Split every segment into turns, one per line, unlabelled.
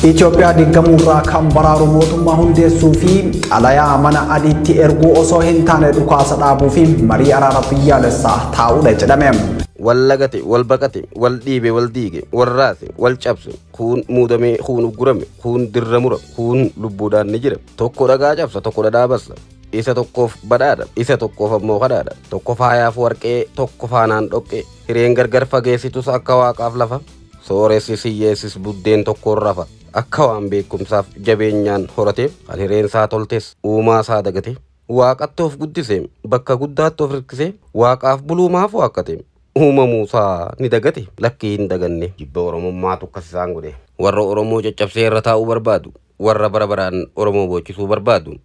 Itoophiyaa diigamuurraa kan baraaru mootummaa hundeessuu fi xalayaa mana adiitti erguu osoo hin taane dhukaasa dhaabuu fi marii araara biyyaalessaa taa'uudha jedhame.
Wal lagate, wal baqate, wal dhiibe, wal diige, wal raase, wal cabse, kuun muudamee, kuun uggurame, kuun dirra mura, kuun lubbuudhaan ni jira. Tokko dhagaa cabsa, tokko dhadhaa bassa. Isa tokkoof badhaadha, isa tokkoof ammoo kadhaadha. Tokko faayaaf warqee, tokko faanaan dhoqqee. Hireen gargar fageessitus akka waaqaaf lafa. Sooressis hiyyeessis buddeen tokkoon rafa. Akka waan beekumsaaf jabeenyaan horate, kan hireen isaa toltes uumaa isaa dagate. Waaqatti of guddise, bakka guddaatti of hirkise, waaqaaf buluu maaf waakkate? Uumamuu isaa ni dagate, lakkii hin daganne. Jibba Oromummaatu akkas isaan godhe. Warra Oromoo caccabsee irra taa'uu barbaadu, warra bara baraan Oromoo boochisuu barbaadu,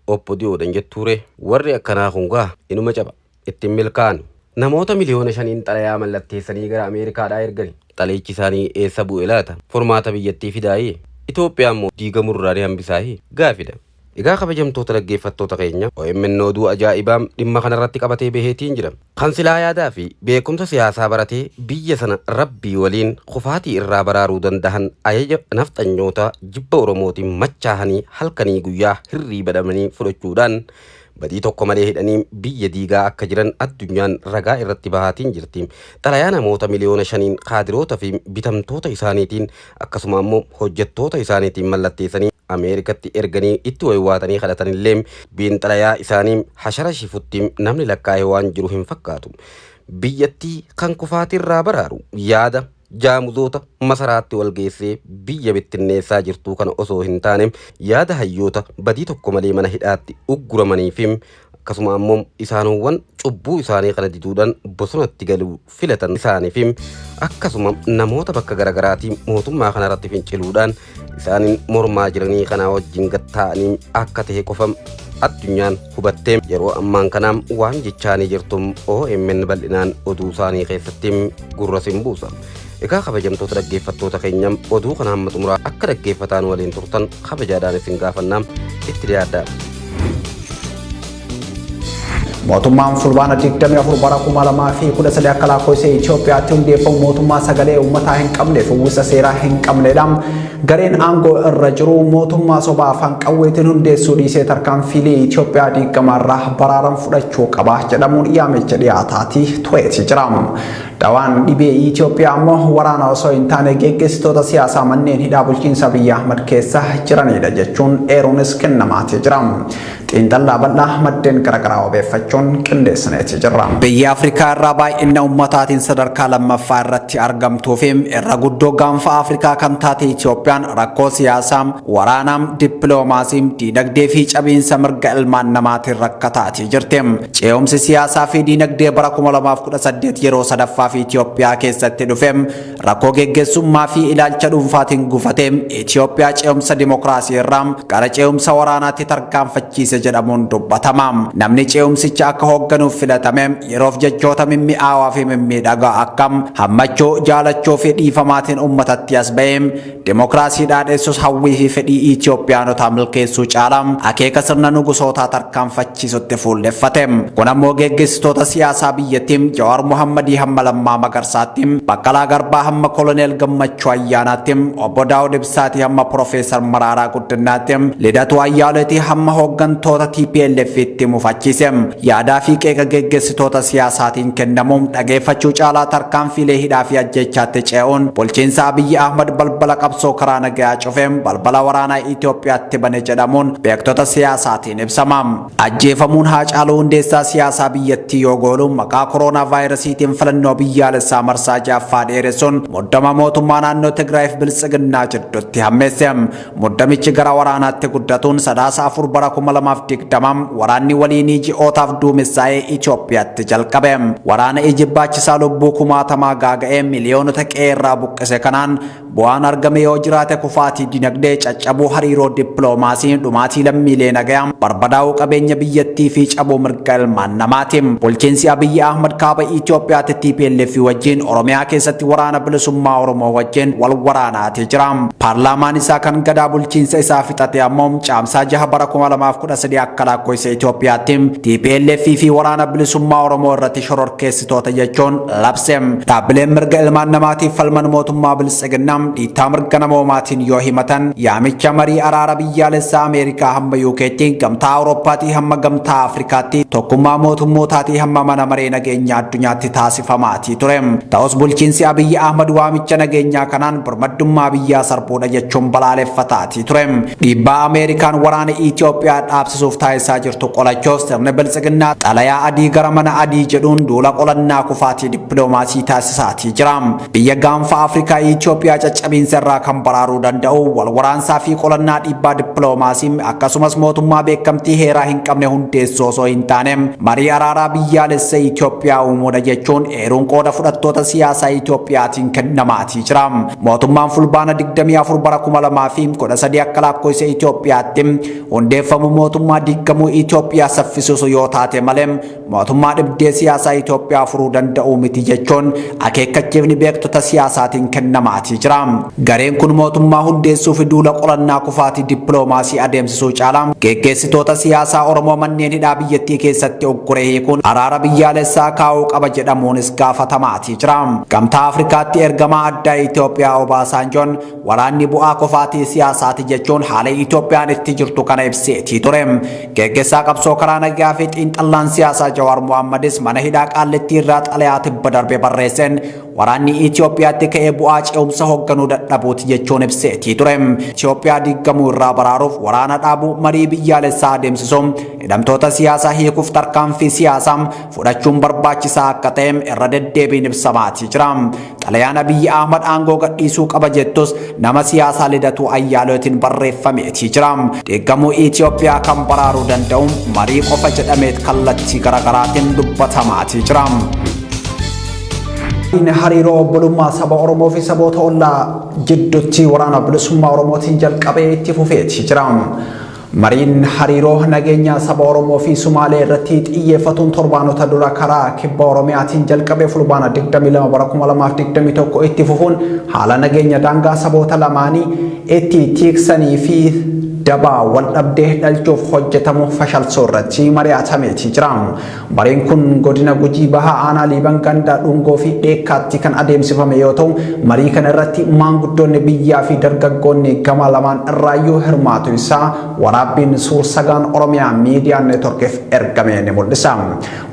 OPDOdhan jettuuree? Warri akkanaa kun gaa inuma caba. Itti hin milkaa'ani. Namoota 5,000,000 xalayaa mallatteessanii gara Ameerikaadhaa ergani. Xalayichi isaanii eessa bu'e laata? Furmaata biyyattii fidaayii? Itoophiyaa immoo diigamurraa ni hambisaayii? Gaafidha. Egaa kabajamtoota dhaggeeffattoota keenya OMN oduu ajaa'ibaa dhimma kanarratti qabatee baheetiin jira. Kan silaa yaadaa fi beekumsa siyaasaa baratee biyya sana Rabbii waliin kufaatii irraa baraaruu dandahan ajaja nafxanyoota jibba Oromootiin machaahanii halkanii guyyaa hirriiba dhabanii fudhachuudhaan badii tokko malee hidhanii biyya diigaa akka jiran addunyaan ragaa irratti bahaatiin jirti. Xalayaa namoota 5,000,000 kaadiroota fi bitamtoota isaaniitiin akkasuma ammoo hojjettoota isaaniitiin mallatteessanii Ameerikatti erganii itti waywaatanii kadhatanillee biin xalayaa isaanii hashara shifutti namni lakkaa'e waan jiru hin fakkaatu. Biyyattii kan kufaatiirraa baraaru yaada jaamuzoota masaraatti wal geessee biyya bittinneessaa jirtuu kana osoo hin taane yaada hayyoota badii tokko malee mana hidhaatti ugguramanii fi akkasuma ammoo isaanowwan cubbuu isaanii kana diduudhaan bosonatti galuu filatan isaanii fi akkasuma namoota bakka garaagaraatii mootummaa kanarratti finciluudhaan isaaniin mormaa jiranii kanaa wajjin gatta'anii akka ta'e qofa addunyaan hubattee yeroo ammaan kanaa waan jechaanii jirtu OMN bal'inaan oduu isaanii keessatti gurra sin buusa. Egaa kabajamtoota dhaggeeffattoota keenya oduu kana hamma xumuraa akka dhaggeeffataan waliin turtan kabajaadhaan isin gaafannaa itti dhiyaadhaa.
Mootummaan Fulbaana 24 bara 2013 akka lakkoofsa Itoophiyaatti hundeeffamu mootummaa sagalee uummataa hin qabne fi uwwisa seeraa hin qabnedha. Gareen aangoo irra jiru mootummaa sobaa afaan qawweetiin hundeessuu dhiisee tarkaanfiilee Itoophiyaa diigamaarraa baraaran fudhachuu qaba jedhamuun yaamicha dhiyaataatii tureeti jira. Dawaan dhibee Itoophiyaa ammoo waraana osoo hin taane geggeessitoota siyaasaa manneen hidhaa bulchiinsa Abiyyi Ahmad keessa jiranidha jechuun eeruunis kennamaati jira. Xiinxallaa bal'aa maddeen garaagaraa wabeeffachuun qindeessineeti jirra. Biyya Afrikaa irraa baay'ina ummataatiin sadarkaa lammaffaa irratti argamtuu fi irra guddoo gaanfa Afrikaa kan taate Itoophiyaan rakkoo siyaasaa, waraanaa, dippiloomaasii, diinagdee fi cabiinsa mirga ilmaan namaatiin rakkataatii jirti. Ce'umsi siyaasaa fi diinagdee bara 2018 yeroo sadaffaaf Itoophiyaa keessatti dhufe rakkoo geggeessummaa fi ilaalcha dhuunfaatiin gufate Itoophiyaa ce'umsa dimokiraasii irraa gara ce'umsa waraanaatti tarkaanfachiise jedhamuun dubbatama. Namni ce'umsicha akka hoogganuuf filatame yeroof jechoota mimmi'aawaa fi mimmiidhagaa akka hammachuu, jaalachuu fi dhiifamaatiin uummatatti as ba'e Demokraasii dhaadheessus hawwii fi fedhii Itoophiyaanotaa milkeessuu caalaa akeeka sirna nugusootaa tarkaanfachiisutti fuulleffate. Kun ammoo geggeessitoota siyaasaa biyyattii Jawaar Mohammadii hamma Lammaa Magarsaatti, Baqqalaa Garbaa hamma Koloneel Gammachuu Ayyaanaatti, Obbo Daawud Ibsaatii hamma Profeesar Maraaraa Guddinaatti, Lidatuu Ayyaaleetii hamma hooggantoota TPLFitti mufachiise. Yaadaa fi qeeqa geggeessitoota siyaasaatiin kennamu dhageeffachuu caalaa tarkaanfiilee hidhaa fi ajjeechaatti ce'uun bulchiinsa Abiyyi Ahmad balbala qabsoo karaa nagayaa cufe balbala waraanaa Itoophiyaatti bane jedhamuun beektota siyaasaatiin ibsama. Ajjeefamuun Haacaaluu Hundeessaa siyaasaa biyyattii yoo goolu maqaa koroonaa vaayirasiitiin filannoo biyyaalessaa marsaa ja'affaa dheeressuun muddama mootummaa naannoo Tigraayiif biltsiginnaa jidduutti hammeesse. Muddamichi gara waraanaatti guddatuun Sadaasa 4 bara 2020 waraanni waliinii ji'ootaaf duumessaa'ee Itoophiyaatti jalqabe. Waraana ijibbaachisaa lubbuu kumaatamaa gaaga'ee miliyoonota qe'eerraa buqqise kanaan bu'aan argame yoo jiraate kufaatii dinagdee, caccabuu hariiroo dippiloomaasii, dhumaatii lammiilee nagayaa, barbadaa'uu qabeenya biyyattii fi cabuu mirga ilmaan namaati. Bulchiinsi Abiyyi Ahmad kaaba Itoophiyaatti TPLF wajjin Oromiyaa keessatti waraana bilisummaa Oromoo wajjin wal waraanaati jira. Paarlaamaan isaa kan gadaa bulchiinsa isaa fixate ammoo Caamsaa 6 bara 2013 akka lakkoofsa Itoophiyaatti TPLF TPLF fi Waraana Bilisummaa Oromoo irratti shororkeessitoota jechuun labse. Dhaabbileen mirga ilmaan namaatiif falman mootummaa Biltsiginnaa dhiittaa mirga namoomaatiin yoo himatan, yaamicha marii araara biyyaalessaa Ameerikaa hamma UK'tti, Gamtaa Awurooppaatii hamma Gamtaa Afrikaatti, Tokkummaa Mootummootaatii hamma Mana Maree Nageenya Addunyaatti taasifamaatii ture. Ta'us bulchiinsi Abiyyi Ahmad waamicha nageenyaa kanaan birmaddummaa biyyaa sarbuudha jechuun balaaleffataatii ture. Dhiibbaa Ameerikaan waraana Itoophiyaa dhaabsisuuf taasisaa jirtu qolachuuf sirni Biltsiginnaa xalayaa adii gara mana adii jedhuun duula qolannaa kufaatii dippiloomaasii taasisaatii jira. Biyya gaanfa Afrikaa Itoophiyaa caccabiinsa irraa kan baraaruu danda'u wal waraansaa fi qolannaa dhiibbaa dippiloomaasii akkasumas mootummaa beekamtii heeraa hin qabne hundeessuu osoo hin taane marii araaraa biyyaalessa Itoophiyaa uumuudha jechuun eeruun qooda fudhattoota siyaasaa Itoophiyaatiin kennamaatii jira. Mootummaan Fulbaana 24 bara 2013 akka lakkoofsa Itoophiyaatti hundeeffamu mootummaa diigamuu Itoophiyaa saffisiisu yoo taate malee mootummaa dhibdee siyaasaa Itoophiyaa furuu danda'u miti jechuun akeekkachiifni beektota siyaasaatiin kennamaatii jira. Gareen kun mootummaa hundeessuu fi duula qolannaa kufaatii dippiloomaasii adeemsisuu caalaa geggeessitoota siyaasaa Oromoo manneen hidhaa biyyattii keessatti ugguree hiikuun araara biyyaalessaa kaa'uu qaba jedhamuunis gaafatamaatii jira. Gamtaa Afrikaatti ergamaa addaa Itoophiyaa Obaasaanjoon waraanni bu'aa kufaatii siyaasaati jechuun haala Itoophiyaan itti jirtu kana ibseetii ture. Geggeessaa qabsoo karaa nagaa fi xiinxallaan siyaasaa Jawaar Mohammadis mana hidhaa Qaallittii irraa xalayaa tibba darbe barreesseen waraanni Itoophiyaatti ka'ee bu'aa ce'umsa hoogganuu dadhabuuti jechuun ibseetii ture. Itoophiyaa diigamuu irraa baraaruuf waraana dhaabuu, marii biyyaalessaa adeemsisuun, hidhamtoota siyaasaa hiikuuf tarkaanfii siyaasaa fudhachuun barbaachisaa akka ta'e irra deddeebiin ibsamaatii jira. Xalayaan Abiyyi Ahmad aangoo gadhiisuu qaba jettus nama siyaasaa Lidatuu Ayyaaleetiin barreeffameetii jira. Diigamuu Itoophiyaa kan baraaruu danda'u marii qofa jedhameet kallattii garaagaraatiin dubbatamaatii jira. Hariiroo obbolummaa saba Oromoo fi saboota ollaa jidduutti waraana bilisummaa Oromootiin jalqabee itti fufeetii jira. Mariin hariiroo nageenyaa saba Oromoo fi Sumaalee irratti xiyyeeffatuun torbaanota dura karaa kibba Oromiyaatiin jalqabee Fulbaana 22 bara 2021 itti fufuun haala nageenya daangaa saboota lamaanii itti tiiksanii fi dabaa wal dhabdee dhalchuuf hojjetamu fashalsuu irratti mari'atameetii jira. Mariin kun godina Gujii Bahaa aanaa Liiban ganda Dhungoo fi Dheekkaatti kan adeemsifame yoo ta'u, marii kana irratti maanguddoonni biyyaa fi dargaggoonni gama lamaan irraayyuu hirmaatu isaa waraabbiin suur-sagaan Oromiyaa Miidiyaa Neetworkiif ergame ni mul'isa.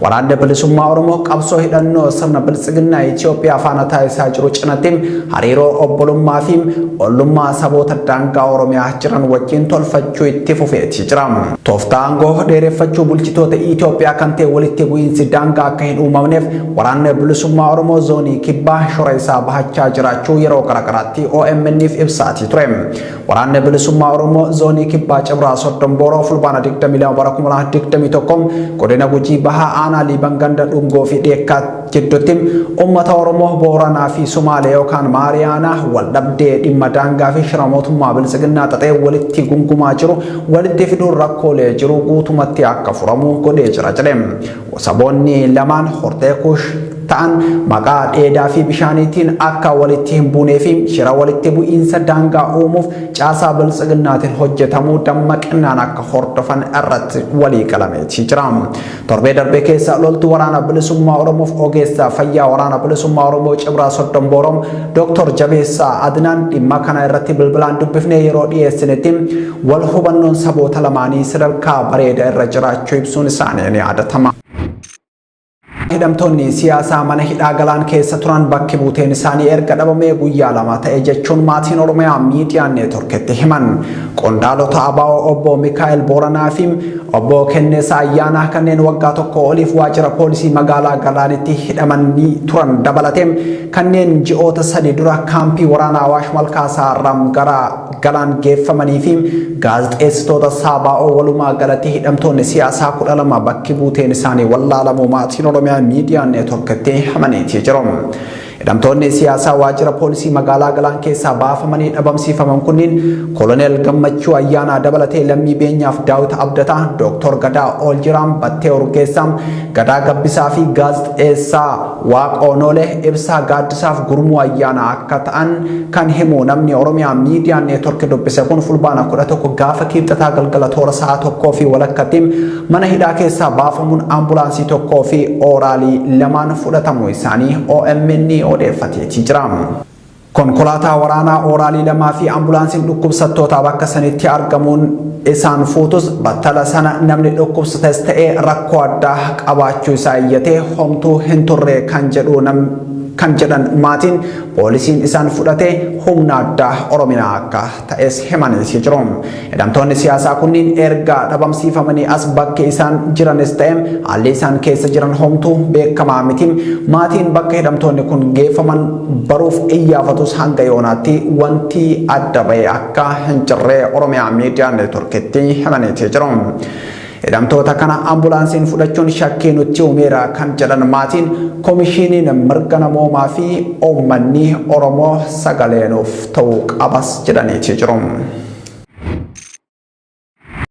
Waraanni Bilisummaa Oromoo qabsoo hidhannoo sirna Biltsiginnaa Itoophiyaa faana taasisaa jiru cinatti hariiroo obbolummaa fi ollummaa saboota daangaa Oromiyaa jiran wajjin tolfachuu itti fufeeti jira. Tooftaa aangoo dheereffachuu bulchitoota Itoophiyaa kan ta'e walitti bu'iinsi daangaa akka hin uumamneef Waraanni Bilisummaa Oromoo zoonii kibbaa shora isaa bahachaa jiraachuu yeroo garaagaraatti OMN'f ibsaatii ture. Waraanni Bilisummaa Oromoo zoonii kibbaa Cibraa Soddom Booroo Fulbaana 22 bara 2021 godina Gujii Bahaa aanaa Liiban ganda Dhungoo fi Dheekkaa jidduutti uummata Oromoo Booranaa fi Sumaalee yookaan Maariyaanaa wal dhabdee dhimma daangaa fi shira mootummaa Biltsiginnaa xaxee walitti gungumaa jiru walitti fiduun rakkoolee jiru guutumatti akka furamu godhee jira jedhe. Saboonni lamaan hortee Kuush ta'an maqaa dheedaa fi bishaaniitiin akka walitti hin buunee fi shira walitti bu'iinsa daangaa uumuuf caasaa Biltsiginnaatiin hojjetamuu dammaqinaan akka hordofan irratti walii galameetii jira. Torbee darbe keessa loltuu Waraana Bilisummaa Oromoof ogeessa fayyaa Waraana Bilisummaa Oromoo Cibraa Soddom Boorom Dr. Jabeessaa Adnaan dhimma kana irratti bilbilaan dubbifnee yeroo dhiyeessinetti wal hubannoon saboota lamaanii sadarkaa bareeda irra jiraachuu ibsuun isaanii ni yaadatama. Hidhamtoonni siyaasaa mana hidhaa Galaan keessa turan bakki buuteen isaanii erga dhabamee guyyaa 2 ta'e jechuun maatiin Oromiyaa Miidiyaa Neetworkitti himan. Qondaalota ABO obbo Mikaa'el Booranaa fi obbo Kenneesaa Ayyaanaa kanneen waggaa tokko oliif waajjira poolisii magaalaa Galaanitti hidhamanii turan dabalatee kanneen ji'oota 3 dura kaampii waraanaa Awaash Malkaasaa irraa gara Galaan geeffamanii fi gaazexeessitoota Saabaa'oo walumaa galatti hidhamtoonni siyaasaa 12 bakki buuteen isaanii wallaalamuu maatiin Oromiyaa Miidiyaa Neetworkitti himaniitii jiru. Hidhamtoonni siyaasaa waajjira poolisii magaalaa Galaan keessaa baafamanii dhabamsiifaman kunniin Koloneel Gammachuu Ayyaanaa dabalatee Lammii Beenyaaf Daawit Abdataa, Dooktor Gadaa Ooljiraa, Battee Urgeessaa, Gadaa Gabbisaa fi gaazexeessaa Waaqoo Noolee, Ibsaa Gaaddisaaf Gurmuu Ayyaanaa akka ta'an kan himu namni Oromiyaa Miidiyaa Neetwork dubbise kun Fulbaana 11 gaafa Kiibxataa galgala toora sa'a 1:30tti mana hidhaa keessaa baafamuun ambulaansii tokkoo fi ooraalii lamaan fudhatamuu isaanii OMN odeeffateetii jira. Konkolaataa waraanaa ooraalii lamaa fi ambulaansiin dhukkubsattootaa bakka sanitti argamuun isaan fuutus battala sana namni dhukkubsates ta'ee rakkoo addaa qabaachuu isaa iyyatee homtuu hin turre kan jedhu kan jedhan maatiin poolisiin isaan fudhate humna addaa Oromiyaa akka ta'es himaniiti jiru. Hidhamtoonni siyaasaa kunniin erga dhabamsiifamanii as bakki isaan jiranis ta'e haalli isaan keessa jiran homtuu beekamaa miti. Maatiin bakka hidhamtoonni kun geeffaman baruuf iyyaafatus hanga yoonaatti wanti adda ba'e akka hin jirre Oromiyaa Miidiyaa Neetworkitti himaniiti jiru. Hidhamtoota kana ambulaansiin fudhachuun shakkii nutti uumeera kan jedhan maatiin komishiiniin mirga namoomaa fi uummanni Oromoo sagalee nuuf ta'uu qabas jedhaniiti jiru.